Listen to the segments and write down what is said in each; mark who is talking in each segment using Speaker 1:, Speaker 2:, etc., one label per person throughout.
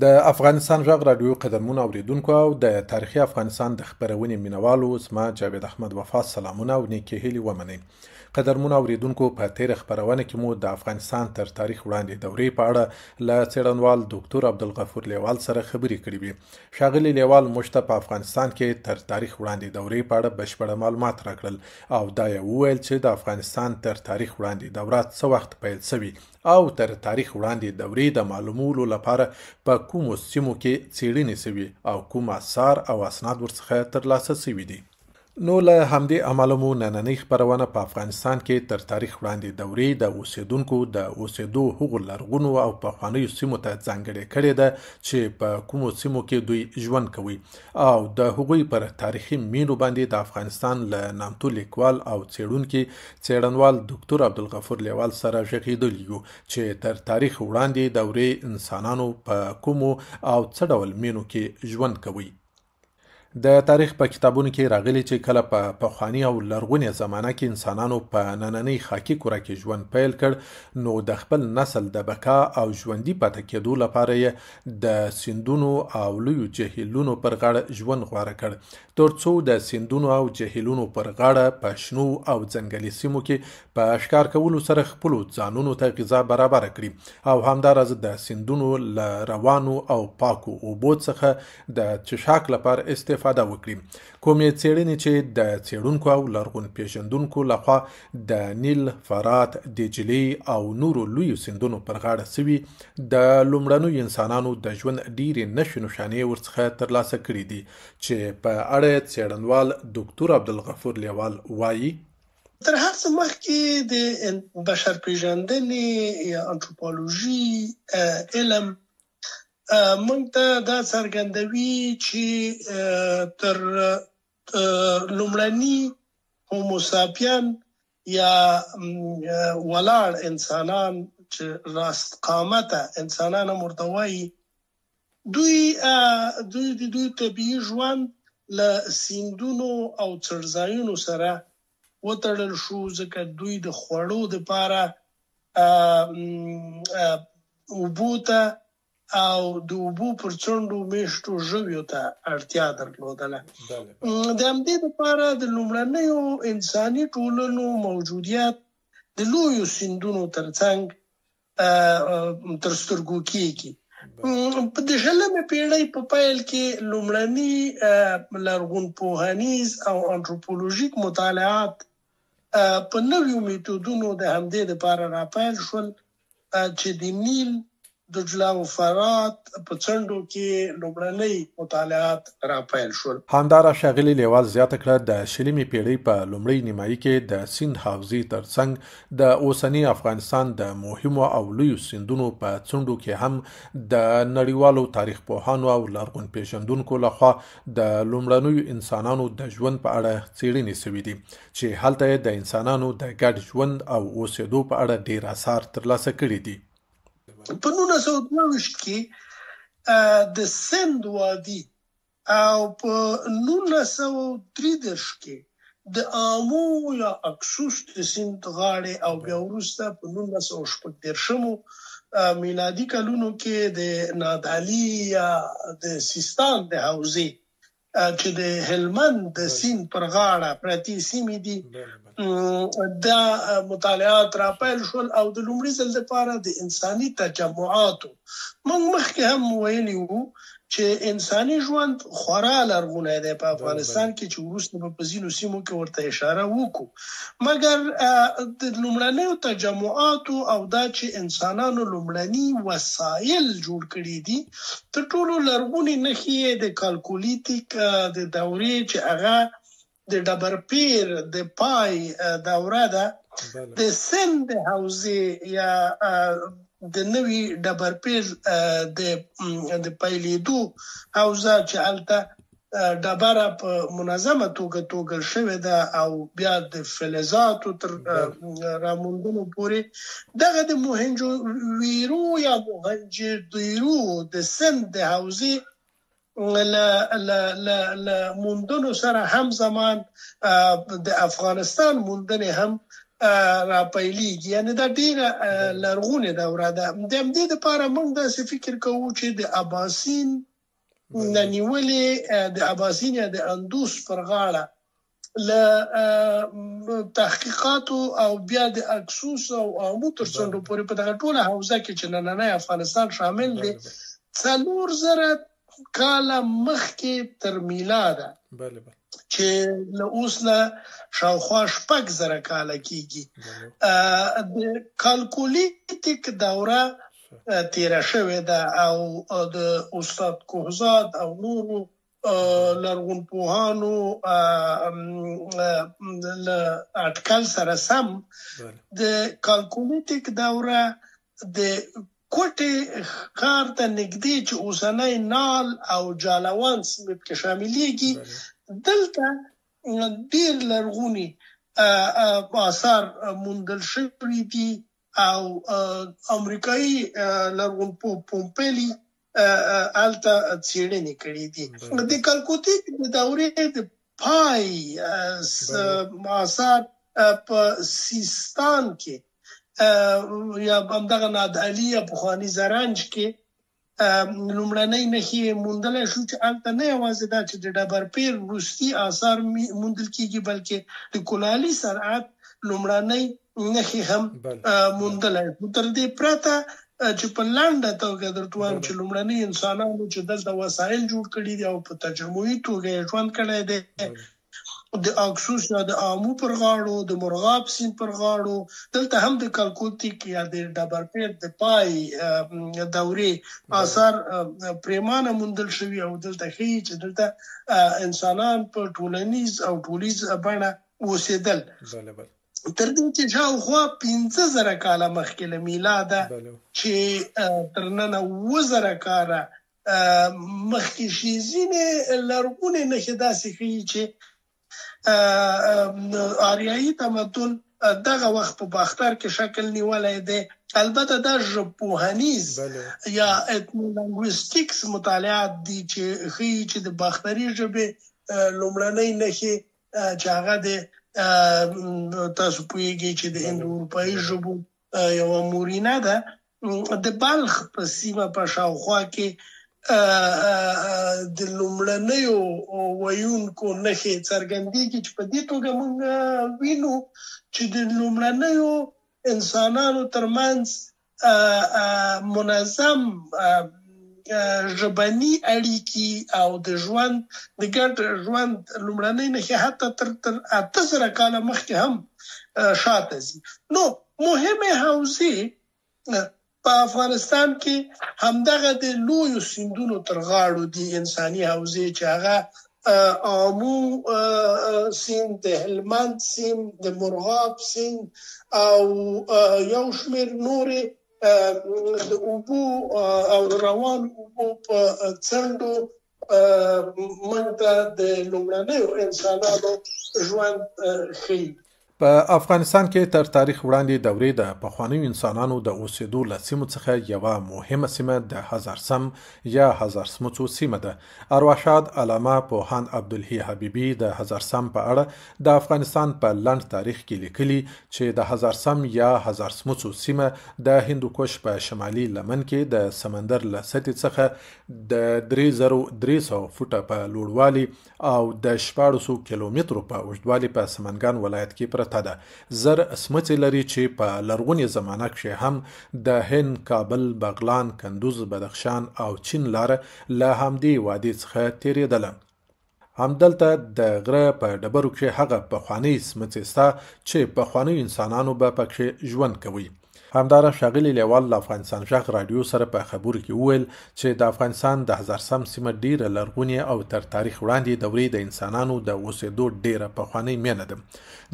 Speaker 1: د افغانستان غږ راډیو قدرمنو اوریدونکو او د تاریخي افغانستان د خپرونې مینوالو، زما جاوید احمد وفا سلامونه او نیکې هیلې ومنئ. قدرمنو اوریدونکو، په تیره خپرونه کې مو د افغانستان تر تاریخ وړاندې دورې په اړه له څېړنوال دوکتور عبدالغفور لیوال سره خبرې کړې وې. ښاغلي لیوال موږ ته په افغانستان کې تر تاریخ وړاندې دورې په اړه بشپړه معلومات راکړل او دا یې وویل چې د افغانستان تر تاریخ وړاندې دوره څه وخت پیل شوې او تر تاریخ وړاندې دورې د معلومولو لپاره په کومو سیمو کې څېړنې شوي او کوم اثار او اسناد ورڅخه ترلاسه شوي دي. نو له همدې امله مو نننۍ خپرونه په افغانستان کې تر تاریخ وړاندې دورې د اوسېدونکو د اوسېدو هغو لرغونو او پخوانیو سیمو ته ځانګړې کړې ده چې په کومو سیمو کې دوی ژوند کوي او د هغوی پر تاریخي مینو باندې د افغانستان له نامتو لیکوال او څېړونکي څېړنوال دوکتور عبدالغفور لیوال سره غږېدلي یو چې تر تاریخ وړاندې دورې انسانانو په کومو او څه ډول مینو کې ژوند کوي. د تاریخ په کتابونو کې راغلي چې کله په پخواني او لرغونې زمانه کې انسانانو په نننۍ خاکي کره کې ژوند پیل کړ، نو د خپل نسل د بقا او ژوندي پاتې کېدو لپاره یې د سیندونو او لویو جهیلونو پر غاړه ژوند غوره کړ، ترڅو د سیندونو او جهیلونو پر غاړه په شنو او ځنګلي سیمو کې په ښکار کولو سره خپلو ځانونو ته غذا برابره کړي او همداراز د سیندونو له روانو او پاکو اوبو څخه د څښاک لپاره استفاده وکړي. کومې څېړنې چې د څېړونکو او لرغون پېژندونکو لخوا د نیل، فرات، دجلې او نورو لویو سیندونو پر غاړه سوي، د لومړنیو انسانانو د ژوند ډېرې نښې نښانې ورڅخه ترلاسه کړې دي چې په اړه یې څېړنوال دوکتور عبدالغفور لېوال وايي.
Speaker 2: تر هر څه مخکې د بشر پېژندنې یا انټروپولوژي علم موږ ته دا څرګندوي چې تر لومړني هوموساپین یا ولاړ انسانان چې راست قامته انسانان هم ورته وایي، دوی دوی د دوی طبیعي ژوند له سیندونو او څړځایونو سره وتړل شو، ځکه دوی د خوړو لپاره اوبو ته او د اوبو پر څنډو میشتو ژویو ته اړتیا درلودله. د همدې لپاره د لومړنیو انساني ټولنو موجودیت د لویو سیندونو ترڅنګ تر سترګو کیږي. د شلمې پیړۍ په پیل کې لومړني لرغونپوهنیز او انټروپولوژیک مطالعات په نویو میتودونو د همدې لپاره راپیل شول چې د نیل، دجله او فرات په څنډو کې لومړنۍ مطالعات راپیل شول.
Speaker 1: همداراز ښاغلي لېوال زیاته کړه، د شلمې پېړۍ په لومړۍ نیمايي کې د سیند حوزې ترڅنګ د اوسني افغانستان د مهمو او لویو سیندونو په څنډو کې هم د نړیوالو تاریخ پوهانو او لرغون پېژندونکو له خوا د لومړنیو انسانانو د ژوند په اړه څېړنې شوې دي چې هلته یې د انسانانو د ګډ ژوند او اوسېدو په اړه ډېر اثار ترلاسه کړي دي.
Speaker 2: په 1922 کې د سند وادي او په 1933 کې د آمو یا اکسوس د سیند غاړې او بیا وروسته په 1936 میلادي کلونو کې د نادعلي یا د سیستان د حوزې چې د هلمند د سیند پر غاړه پرتې سیمې دي، دا مطالعات را پیل شول او د لومړي ځل لپاره د انساني تجمعاتو، موږ مخکې هم ویلي وو چې انساني ژوند خورا لرغونی دی په افغانستان کې، چې وروسته به په ځینو سیمو کې ورته اشاره وکړو، مګر د لومړنیو تجمعاتو او دا چې انسانانو لومړني وسایل جوړ کړي دي، تر ټولو لرغونې نښې یې د کالکولیتیک د دورې چې هغه د ډبرپیر د پای دوره ده، د سند د حوزې یا د نوي ډبرپیر د پیلېدو حوزه چې هلته ډبره په منظمه توګه توږل شوې ده او بیا د فلزاتو تر راموندلو پورې دغه د موهنجو ویرو یا موهنجدیرو د سند د حوزې له له له له موندنو سره هم زمان د افغانستان موندنې هم را پیلیږي، یعنی دا ډیره لرغونې دوره ده. د همدې لپاره موږ داسې فکر کوو چې د اباسین نه نیولې، د اباسین یا د اندوس پر غاړه له تحقیقاتو او بیا د اکسوس او آمو تر څنډو پورې په دغه ټوله حوزه کې چې نننی افغانستان شامل دی، 4000 کاله مخکې تر میلاده،
Speaker 1: بله بله
Speaker 2: چې له اوس نه شاوخوا 6000 کاله کیږي، د کالکولیتیک دوره تیره شوې ده او د استاد کوهزاد او نورو لرغونپوهانو له اټکل سره سم د کالکولیتیک دوره د کوټې ښار ته نږدې چې اوسنی نال او جالاوان سیمې پکې شاملېږي، دلته ډېر لرغوني آثار موندل شوي دي او امریکایي لرغونپوه پومپیلي هلته څېړنې کړې دي. د کلکوتیک د دورې د پای آثار په سیستان کې یا همدغه نادعلي یا پخواني زرنج کې لومړنۍ نښې موندلی شو چې هلته نه یوازې دا چې د ډبرپېر وروستي آثار موندل کېږي، بلکې د کولالي صنعت لومړنۍ نښې هم موندلی شو. تر دې پرته چې په لنډه توګه درته ووایم چې لومړني انسانانو چې دلته وسایل جوړ کړي دي او په تجمعي توګه یې ژوند کړی دی، د اکسوس یا د آمو پر غاړو، د مرغاب سیند پر غاړو، دلته هم د کلکوتیک یا د ډبرپېر د پای دورې آثار پریمانه موندل شوي او دلته ښیي چې دلته انسانان په ټولنیز او ټولیز بڼه اوسېدل. تر دې چې شاوخوا 5000 کاله مخکې له میلاده چې تر ننه 7000 کاله مخکې شي، ځینې لرغونې نښې داسې ښیي چې آریایي تمدن دغه وخت په باختر کې شکل نیولی دی. البته دا ژبپوهنیز یا اتنولنګویستیکس مطالعات دي چې ښیي چې د باختري ژبې لومړنۍ نښې چې هغه د تاسو پوهیږئ چې د هند اروپایي ژبو یوه مورینه ده، د بلخ په سیمه په شاوخوا کې د لومړنیو ویونکو نښې څرګندېږي چې په دې توګه موږ وینو چې د لومړنیو انسانانو ترمنځ منظم ژبني اړیکي او د ژوند د ګډ ژوند لومړنۍ نښې حتی تر 8000 کاله مخکې هم شاته ځي. نو مهمې حوزې په افغانستان کې همدغه د لویو سیندونو تر غاړو دي، انساني حوزې چې هغه آمو سیند، د هلمند سیند، د مرغاب سیند او یو شمېر نورې د اوبو او روان اوبو په څنډو موږ ته د لومړنیو انسانانو ژوند ښیي.
Speaker 1: په افغانستان کې تر تاریخ وړاندې دورې د پخوانیو انسانانو د اوسېدو له سیمو څخه یوه مهمه سیمه د هزارسم یا هزارسموڅو سیمه ده. ارواښاد علامه پوهاند عبدالحی حبیبي د هزارسم په اړه د افغانستان په لنډ تاریخ کې لیکلي چې د هزارسم یا هزارسموڅو سیمه د هندوکش په شمالي لمن کې د سمندر له سطحې څخه د 3300 فوټه په لوړوالي او د شپاړسو کیلومترو په اوږدوالي په سمنګان ولایت کې پرته ده. 1000 سمڅې لري چې په لرغونې زمانه کښې هم د هند، کابل، بغلان، کندوز، بدخشان او چین لاره له همدې وادي څخه تېرېدله. همدلته د غره په ډبرو کښې هغه پخوانۍ سمڅې سته چې پخوانیو انسانانو به پکښې ژوند کوی. همداراز ښاغلي لېوال له افغانستان غږ راډیو سره په خبرو کې وویل چې د افغانستان د هزارسم سیمه ډېره لرغونې او تر تاریخ وړاندې دورې د انسانانو د اوسېدو ډېره پخوانۍ مېنه ده.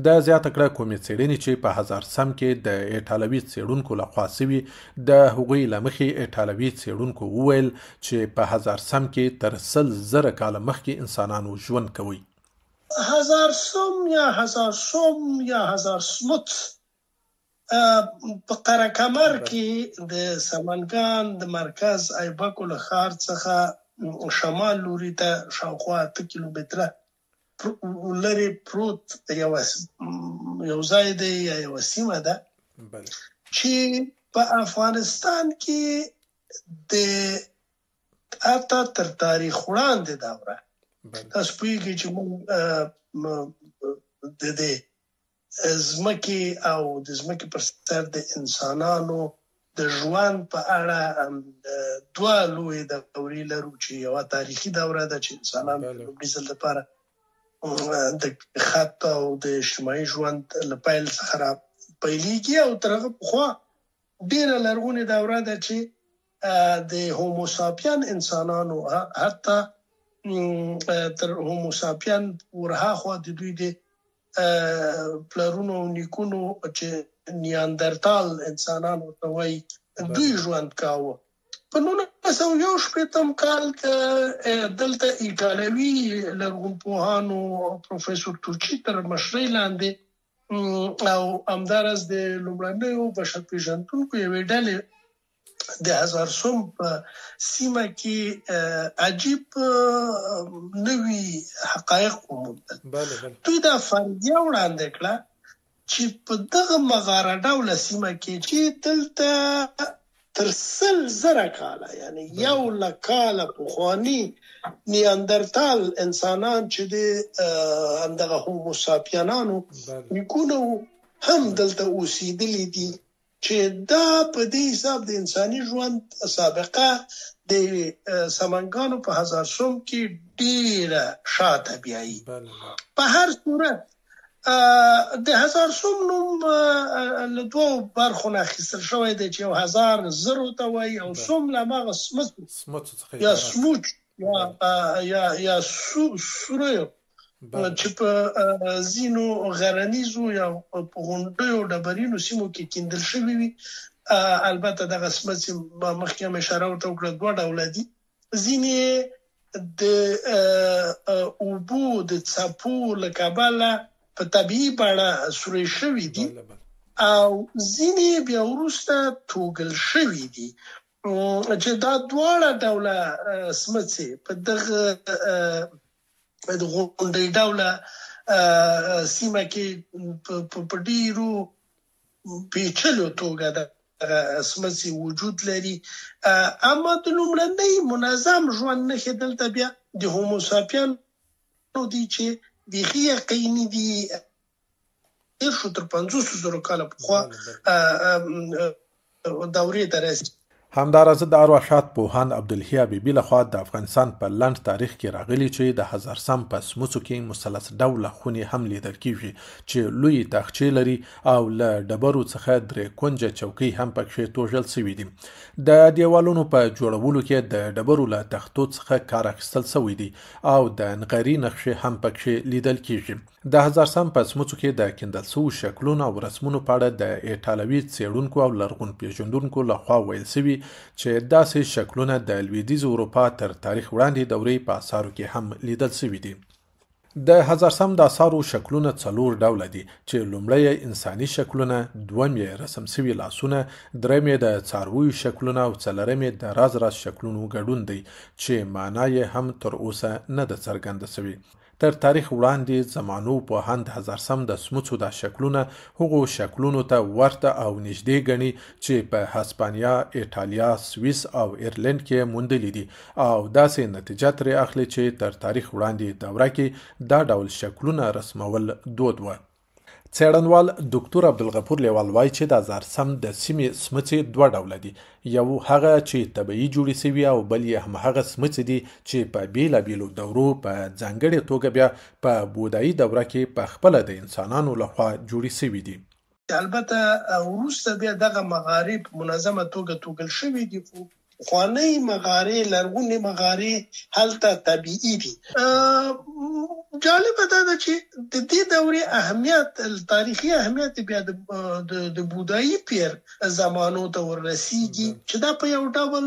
Speaker 1: ده زیاته کړه، کومې څېړنې چې په هزارسم کې د ایټالوي څېړونکو له خوا شوي، د هغوی له مخې ایټالوي څېړونکو وویل چې په هزارسم کې تر 100,000 کاله مخکې انسانانو ژوند کوی.
Speaker 2: هزارسم یا هزارسوم یا هزارسموت په قره کمر کې د سمنګان د مرکز ایبکو له ښار څخه شمال لوري ته شاوخوا 8 کیلومتره لرې پروت یوه یو ځای دی یا یوه سیمه ده چې په افغانستان کې د حتی تر تاریخ وړاندې دوره، تاسو پوهیږئ چې موږ د دې ځمکې او د ځمکې پر سر د انسانانو د ژوند په اړه دوه لویې دورې لرو چې یوه تاریخي دوره ده چې انسانان د لومړي ځل لپاره د خط او د اجتماعي ژوند له پیل څخه را پیلیږي او تر هغه پخوا ډیره لرغونې دوره ده چې د هوموساپین انسانانو حتی تر هوموساپین ورهاخوا د دوی د پلرونو او نیکونو چې نیاندرتال انسانان ورته وایي دوی ژوند کاوه. په 1961 کال کې دلته ایټالوي لرغونپوهانو پروفیسور توچي تر مشرۍ لاندې او همداراز د لومړنیو بشرپېژندونکو یوې ډلې د هزارسوم په سیمه کې عجیب نوي حقایق وموندل. دوی دا فرضیه وړاندې کړه چې په دغه مغاره ډوله سیمه کې چې دلته تر 100,000 کاله یعنی یو لک کاله پخواني نیاندرتال انسانان چې د همدغه هوموساپینانو نیکونه وو هم دلته اوسېدلي دي چې دا په دې حساب د انساني ژوند سابقه د سمنګانو په هزارسوم کې ډیره شاته بیایي. په هر صورت د هزارسوم نوم له دوو برخو نه اخیستل شوی دی چې یو هزار زرو ته وایي او سوم له هماغه سمڅو یا سموچ یا یا یا سوریو چې په ځینو غرنیزو یا په غونډیو ډبرینو سیمو کې کیندل شوي وي. البته دغه سمڅې ما مخکې هم اشاره ورته وکړه دوه ډوله دي، ځینې یې د اوبو د څپو له کبله په طبیعي بڼه سوري شوي دي او ځینې یې بیا وروسته توږل شوي دي چې دا دواړه ډوله سمڅې په دغه د غونډۍ ډوله سیمه کې په ډیرو پیچلو توګه دغه سمڅې وجود لري. اما د لومړنۍ منظم ژوند نښې دلته بیا د هوموساپینو دي چې بیخي یقیني دي. دېرشو تر پنځوسو زرو کاله پخوا دورې ته رسي.
Speaker 1: همداراز د ارواښاد پوهاند عبدالحی حبیبي لخوا د افغانستان په لنډ تاریخ کې راغلي چې د هزارسم په سمڅو کې مثلث ډوله خونې هم لیدل کیږي چې لویې تاخچې لري او له ډبرو څخه درې کنجه چوکۍ هم پکښې توږل شوي دي. د دیوالونو په جوړولو کې د ډبرو له تختو څخه کار اخیستل شوی دی او د نغري نقشې هم پکښې لیدل کیږي. د هزارسم په سمڅو کې د کیندل شوو شکلونو او رسمونو په اړه د ایټالوي څېړونکو او لرغون پېژندونکو له خوا ویل شوي چې داسې شکلونه د لویدیځې اروپا تر تاریخ وړاندې دورې په اثارو کې هم لیدل شوي دي. د هزارسم د اثارو شکلونه څلور ډوله دي چې لومړی یې انساني شکلونه، دویم یې رسم شوي لاسونه، دریم یې د څارویو شکلونه او څلورم یې د راز راز شکلونو ګډون دی چې معنا یې هم تر اوسه نه ده څرګنده شوې. تر تاریخ وړاندې زمانو پوهاند هزارسم د سمڅو دا شکلونه هغو شکلونو ته ورته او نږدې ګڼي چې په هسپانیا، ایټالیا، سویس او ایرلنډ کې یې موندلي دي او داسې نتیجه ترې اخلي چې تر تاریخ وړاندې دوره کې دا ډول شکلونه رسمول دود وه. څېړنوال دوکتور عبدالغفور لېوال وايي چې د هزارسم د سیمې سمڅې دوه ډوله دي، یو هغه چې طبیعي جوړې شوي او بل یې هم هغه سمڅې دي چې په بېلابېلو دورو په ځانګړې توګه بیا په بودايي دوره کې په خپله د انسانانو له خوا جوړې شوي دي.
Speaker 2: البته وروسته بیا دغه مغارې په منظمه توګه توږل شوې دي، خو پخوانۍ مغارې، لرغونې مغارې هلته طبیعي دي. جالبه دا ده چې د دې دورې اهمیت، تاریخي اهمیت یې بیا د بودايي پېر زمانو ته وررسېږي چې دا په یو ډول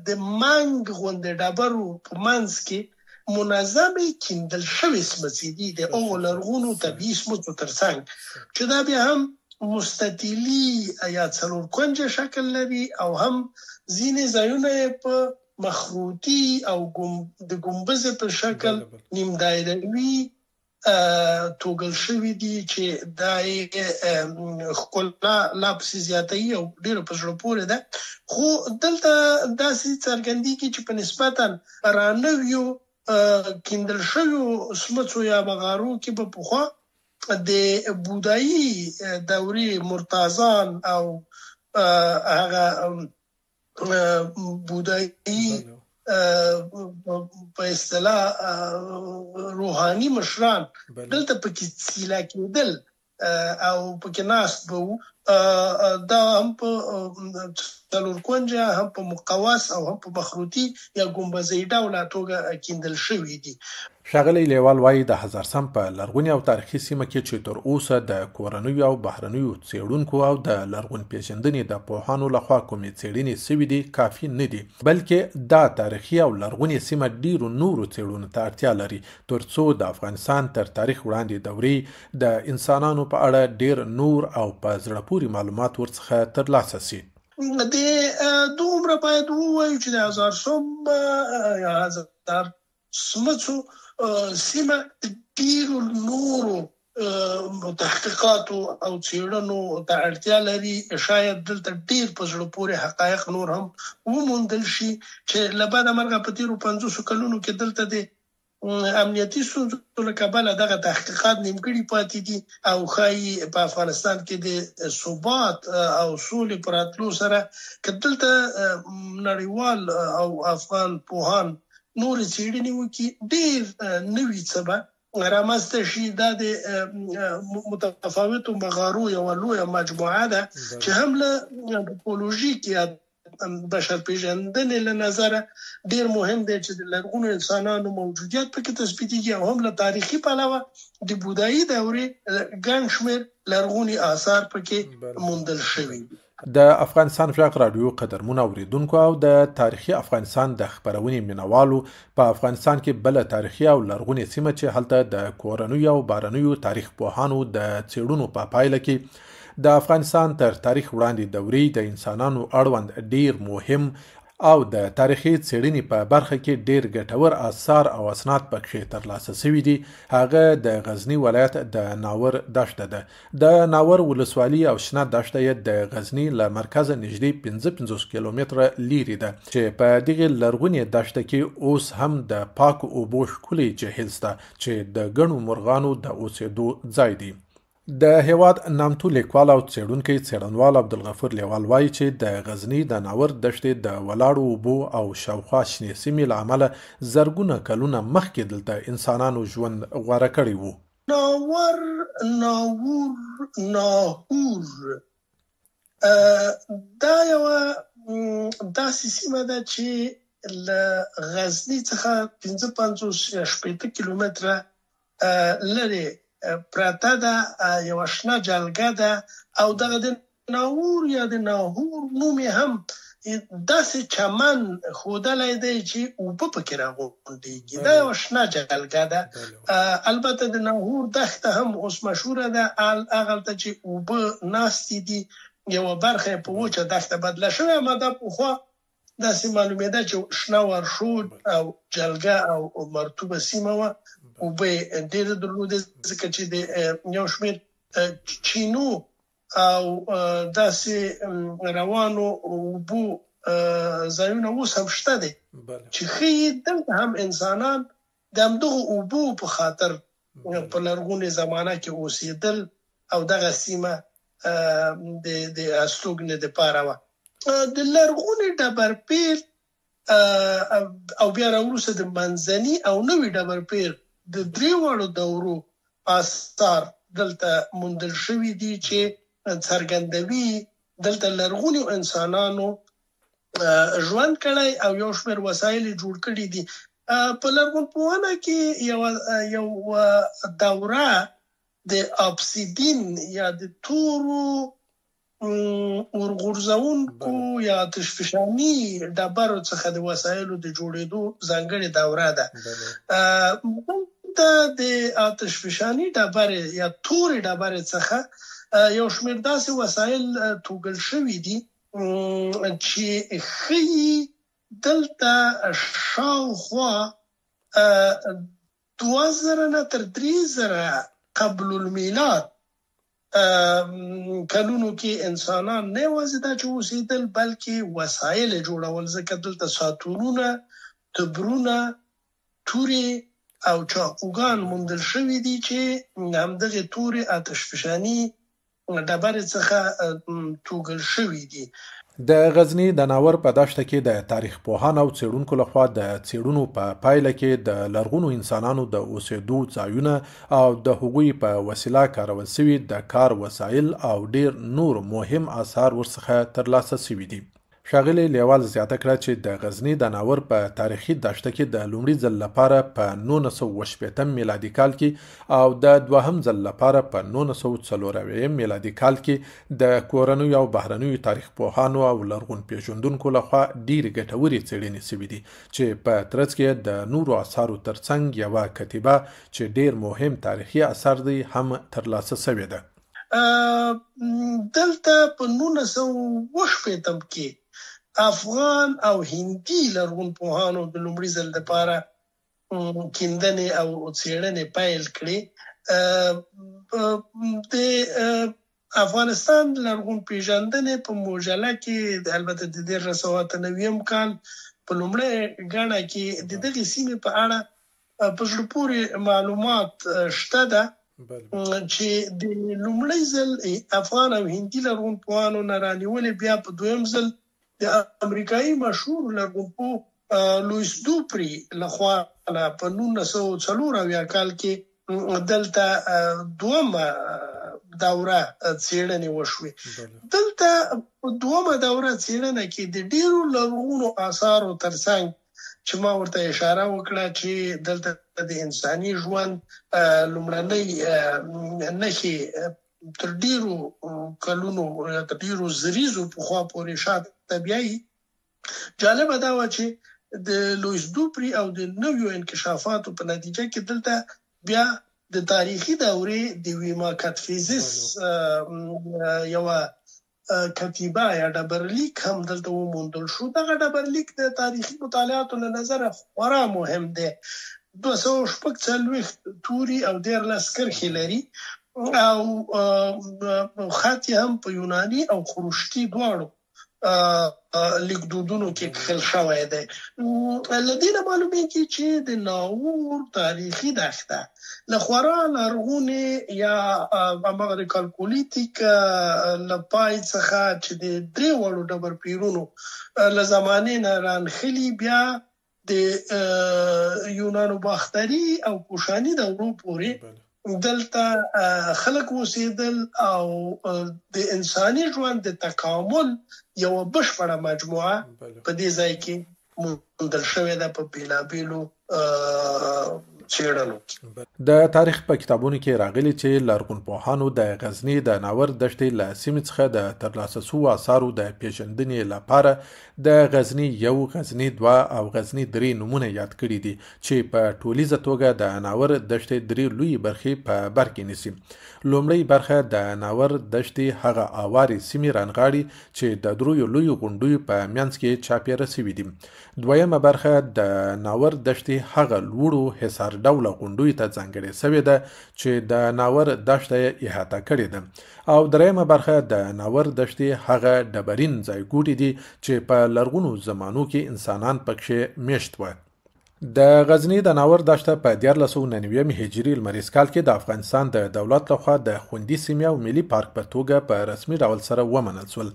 Speaker 2: د منګ غوندې ډبرو په منځ کې منظمې کیندل شوې سمڅې دي، د هغو لرغونو طبیعي سمڅو تر څنګ چې دا بیا هم مستطیلي یا څلور کنجه شکل لري او هم ځینې ځایونه یې په مخروطي او د ګنبزې په شکل نیم دایروي توږل شوي دي چې دا یې ښکلا لا پسې زیاتوي او ډېره په زړه پورې ده. خو دلته داسې څرګندېږي چې په نسبتاً رانویو کیندل شویو سمڅو یا مغارو کې به پخوا د بودایي دورې مرتاضان او هغه بودایي په اصطلاح روحاني مشران دلته پکې څیله کېدل او پکې ناست به وو. دا هم په څلورکونجه، هم په مقوس او هم په مخروطي یا ګنبزۍ ډوله توګه کیندل شوي دي.
Speaker 1: ښاغلی لېوال وايي، د هزارسم په لرغونې او تاریخي سیمه کې چې تر اوسه د کورنیو او بهرنیو څېړونکو او د لرغون پېژندنې د پوهانو له خوا کومې څېړنې شوې دي، کافي نه دي، بلکې دا تاریخي او لرغونې سیمه ډېرو نورو څېړنو ته اړتیا لري، تر څو د افغانستان تر تاریخ وړاندې دورې د انسانانو په اړه ډېر نور او په زړه پورې معلومات ورڅخه ترلاسه شي.
Speaker 2: د دومره باید ووایو چې د هزارسم یا هزار سمڅو سیمه د ډېرو نورو تحقیقاتو او څېړنو ته اړتیا لري، شاید دلته ډېر په زړه پورې حقایق نور هم وموندل شي چې له بده مرغه په تېرو پنځوسو کلونو کې دلته د امنیتي ستونزو له کبله دغه تحقیقات نیمګړي پاتې دي او ښايي په افغانستان کې د ثبات او سولې په راتلو سره که دلته نړیوال او افغان پوهان نورې څېړنې وکړي، ډېر نوي څه به رامنځته شي. دا د متفاوتو مغارو یوه لویه مجموعه ده چې هم له انتروپولوژیک یا بشر پېژندنې له نظره ډېر مهم دی چې د لرغونو انسانانو موجودیت پکې تثبیتېږي او هم له تاریخي پلوه د بودایي دورې ګڼ شمېر لرغوني آثار پکې موندل شوي دي.
Speaker 1: د افغانستان غږ راډیو قدرمنو اوریدونکو او د تاریخي افغانستان د خپرونې مینوالو، په افغانستان کې بله تاریخي او لرغونې سیمه چې هلته د کورنیو او بهرنیو تاریخ پوهانو د څېړنو په پایله کې د افغانستان تر تاریخ وړاندې دورې د انسانانو اړوند ډیر مهم او د تاریخي څېړنې په برخه کې ډیر ګټور آثار او اسناد پکښې ترلاسه شوي دي، هغه د غزني ولایت د ناور دښته ده. د ناور ولسوالي او شنه دښته یې د غزني له مرکزه نږدې 55 کیلومتره لیرې ده چې په دغې لرغونې دښته کې اوس هم د پاکو اوبو ښکلی جهیل شته چې د ګڼو مرغانو د اوسېدو ځای دی. د هېواد نامتو لیکوال او څېړونکی څېړنوال عبدالغفور لېوال وايي چې د غزني د ناور دښتې د ولاړو اوبو او شاوخوا شنې سیمې له امله زرګونه کلونه مخکې دلته انسانانو ژوند غوره کړی و.
Speaker 2: ناور، ناوور، ناهور دا یوه داسې سیمه ده چې له غزني څخه 55 یا 60 کیلومتره لرې پرته ده، یوه شنه جلګه ده او دغه د ناور یا د ناهور نوم یې هم داسې چمن ښودلی دی چې اوبه پکې راغونډېږي. دا یوه شنه جلګه ده. البته د ناهور دښته هم اوس مشهوره ده، هغلته چې اوبه ناستې دي یوه برخه یې په وچه دښته بدله شوې، اما دا پخوا داسې معلومېده چې شنه ورشو او جلګه او مرطوبه سیمه وه، اوبه یې ډېرې درلودې، ځکه چې د یو شمېر چینو او داسې روانو اوبو ځایونه اوس هم شته دي چې ښيي دلته هم انسانان د همدغو اوبو په خاطر په لرغونې زمانه کې اوسېدل او دغه سیمه د د استوګنې لپاره وه. د لرغوني ډبرپېر او بیا راوروسته د منځني او نوي ډبرپېر د درېواړو دورو آثار دلته موندل شوي دي چې څرګندوي دلته لرغونيو انسانانو ژوند کړی او یو شمېر وسایل یې جوړ کړي دي. په لرغونپوهنه کې یوه یوه دوره د آبسیدین یا د تورو اورغورځونکو یا آتشفشاني ډبرو څخه د وسایلو د جوړېدو ځانګړې دوره ده. دلته د آتشفشاني ډبرې یا تورې ډبرې څخه یو شمېر داسې وسایل توږل شوي دي چې ښيي دلته شاوخوا 2000 نه تر 3000 قبل المیلاد کلونو کې انسانان نه یوازې دا چې اوسېدل، بلکې وسایل یې جوړول، ځکه دلته ساتورونه، تبرونه، تورې او چاقوګان موندل شوي دي چې همدغې تورې آتشفشاني ډبرې څخه توږل شوي دي.
Speaker 1: د غزني د ناور په دښته کې د تاریخ پوهانو او څېړونکو لخوا د څېړونو په پایله کې د لرغونو انسانانو د اوسېدو ځایونه او د هغوی په وسیله کارول شوي د کار وسایل او ډېر نور مهم اثار ورڅخه ترلاسه شوي دي. ښاغلي لېوال زیاته کړه چې د غزني د ناور په تاریخي دښته کې د لومړي ځل لپاره په 1967 میلادي کال کې او د دوهم ځل لپاره په 1974 میلادي کال کې د کورنیو او بهرنیو تاریخ پوهانو او لرغون پېژندونکو لخوا ډېرې ګټورې څېړنې شوې دي چې په ترڅ کې د نورو اثارو ترڅنګ یوه کتیبه چې ډېر مهم تاریخي اثر دی هم ترلاسه شوې ده.
Speaker 2: دلته په 1967 کې افغان او هندي لرغون پوهانو د لومړي ځل لپاره کیندنې او څېړنې پیل کړې. د افغانستان لرغون پېژندنې په مجله کې، البته د 1398 کال په لومړۍ ګڼه کې د دغې سیمې په اړه په زړه پورې معلومات شته ده چې د لومړی ځل افغان او هندي لرغونپوهانو نه رانیولې بیا په دویم ځل د امریکایي مشهور لرغونپوه لویس دوپري له خوا نه په 1974 کال کې دلته دومه دوره څېړنې وشوې. دلته په دومه دوره څېړنه کې د ډېرو لرغونو آثارو ترڅنګ چې ما ورته اشاره وکړه چې دلته د انساني ژوند لومړنۍ نښې تر ډیرو کلونو یا تر ډیرو زریزو پخوا پورې شاته بیایي. جالبه دا وه چې د لویس دوپري او د نویو انکشافاتو په نتیجه کې دلته بیا د تاریخي دورې د ویما کتفیزیس یوه کتیبه یا ډبرلیک هم دلته وموندل شو. دغه ډبرلیک د تاریخي مطالعاتو له نظره خورا مهم دی. 246 توري او 13 کرښې لري او خط یې هم په یوناني او خروشتي دواړو لیکدودونو کې کښل شوی دی. له دې نه معلومیږي چې د ناور تاریخي دښته له خورا لرغونې یا هماغه د کالکولیتیک له پای څخه چې د درې واړو ډبرپیرونو له زمانې نه رانښلي، بیا د یونانو باختري او کوشاني دورو پورې دلته خلک اوسېدل او د انساني ژوند د تکامل یوه بشپړه مجموعه په دې ځای کې موندل شوې ده په بېلابېلو څېړنو کې.
Speaker 1: د تاریخ په کتابونو کې راغلي چې لرغونپوهانو د غزني د ناور دښتې له سیمې څخه د ترلاسه شوو آثارو د پېژندنې لپاره د غزني یو، غزني دوه او غزني درې نومونه یاد کړي دي چې په ټولیزه توګه د ناور دښتې درې لویې برخې په بر کې نیسي. لومړۍ برخه د ناور دښتې هغه آوارې سیمې رانغاړي چې د دریو لویو غونډیو په منځ کې چاپېره شوي دي. دویمه برخه د ناور دښتې هغه لوړو حصار ډوله غونډیو ته ځانګړې شوې ده چې د ناور دښته یې احاطه کړې ده. او درېیمه برخه د ناور دښتې هغه ډبرین ځایګوټي دي چې په لرغونو زمانو کې انسانان پکښې مېشت وه. د غزني د ناور دښته په 1399 هجري لمریز کال کې د افغانستان د دولت لخوا د خوندي سیمې او ملي پارک په توګه په رسمي ډول سره ومنل شول،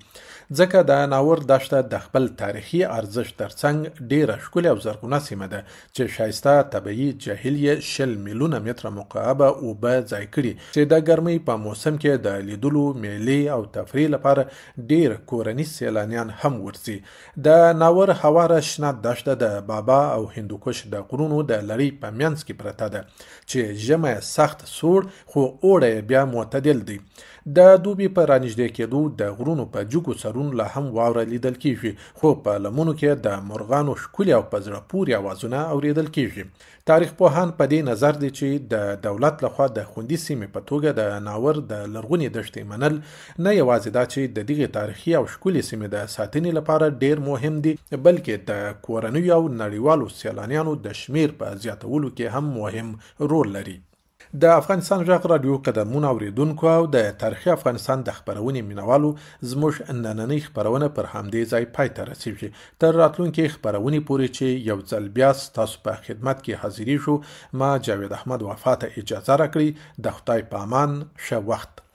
Speaker 1: ځکه د ناور دښته د خپل تاریخي ارزښت ترڅنګ ډېره ښکلې او زرغونه سیمه ده چې ښایسته طبیعي جهیل یې 20 میلیونه متره مکعبه اوبه ځای کړي چې د ګرمۍ په موسم کې د لیدلو، میلې او تفریح لپاره ډېر کورني سیلانیان هم ورځي. د ناور هواره شنه دښته د بابا او هندوکش د غرونو د لړۍ په منځ کې پرته ده چې ژمی سخت سوړ خو اوړی یې بیا معتدل دی. د دوبي په رانږدې کېدو د غرونو په جګو سرونو لا هم واوره لیدل کېږي، خو په لمنو کې د مرغانو ښکلي او په زړه پورې اوازونه اورېدل کېږي. تاریخ پوهان په دې نظر دي چې د دولت لخوا د خوندي سیمې په توګه د ناور د لرغونې دښتې منل نه یوازې دا چې د دغې تاریخي او ښکلې سیمې د ساتنې لپاره ډېر مهم دي، بلکې د کورنیو او نړیوالو سیلانیانو افغانانو د شمېر په زیاتولو کې هم مهم رول لري. د افغانستان غږ راډیو قدرمنو اوریدونکو او د تاریخي افغانستان د خپرونې مینوالو، زموږ نننۍ خپرونه پر همدې ځای پای ته رسیږي. تر راتلونکې خپرونې پورې چې یو ځل بیا ستاسو په خدمت کې حاضریږو، ما جاوید احمد وفا ته اجازه راکړئ. د خدای په امان، ښه وخت.